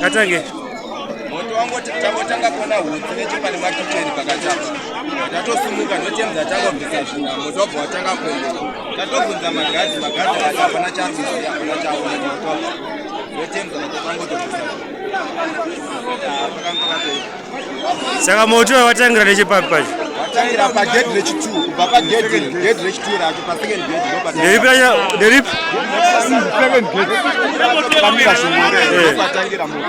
Katange. Moto wangoti tangotanga kuona hutsi nechepane makicheni pakati apa. Tatosimuka ndotemza tanga kubvisa zvinhu moto wabva watanga kuenda. Tatobvunza magadhi magadhi akati hapana charuziya hapana chaona moto wabva. Ndotemza vatangotobvisa. Pakanga pakatoita. Saka moto watangira nechepapi pacho? Watangira pagedhi rechitu kubva pagedhi gedhi rechitu racho pasecond gedhi nderipi racho nderipi? Second gedhi pamira zvimwe ndopatangira moto.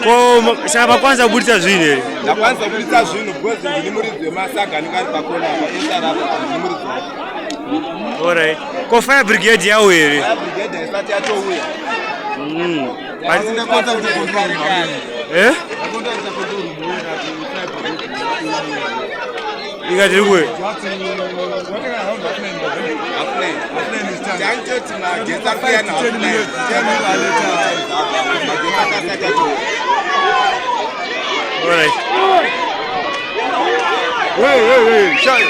Ko saka makwanisa kubudisa zvinhu here? Ndakwanisa kubudisa zvinhu because ndini muridzi wemasaga anenge ari pakona apa esara apa ndini muridzi wacho. Alright. Ko fire brigade yauya here? Fire brigade haisati yatouya. Eh? Ikati iri kuwe. Tangitoti magetsi ari kuuya nahalf nine. Magetsi akasati atouya. Alright. Hey, hey, hey, shy.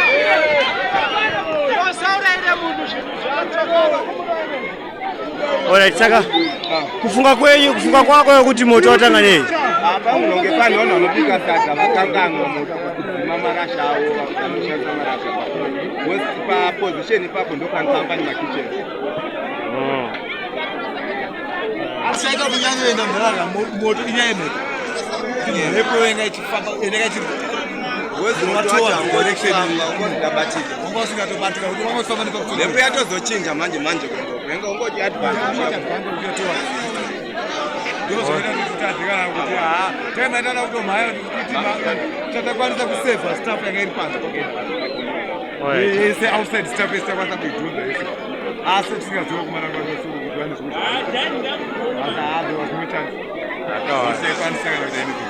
Alright, saka kufunga kwenyu kufunga kwako kuti moto watanga nei? Apa unonge pane vanhu vanobika sadza vakanganwa moto kudzima marasha avo vanoshandisa marasha because paposition ipapo ndopanofamba nemakichen. Asaita kunyanyoenda ndarara moto inyaya yemhepo. Mhepo yanga ichifamba inenge ichiri wanga usingatobatika kuti wanga usifamba nepakuti mhepo yatozochinja manje manje kuenda ungoti advance ndozvinoita kuti titadze kana kuti haa taimaitana kutomhaya kuti tatakwanisa kusevha staff yanga iri panze yese outside staff yese takwanisa kuidhunza yese asi tisingaziva kumana kwanesuru kuti vane zvimwe zvaaa there was no chance taikwanisa kana kuita anything.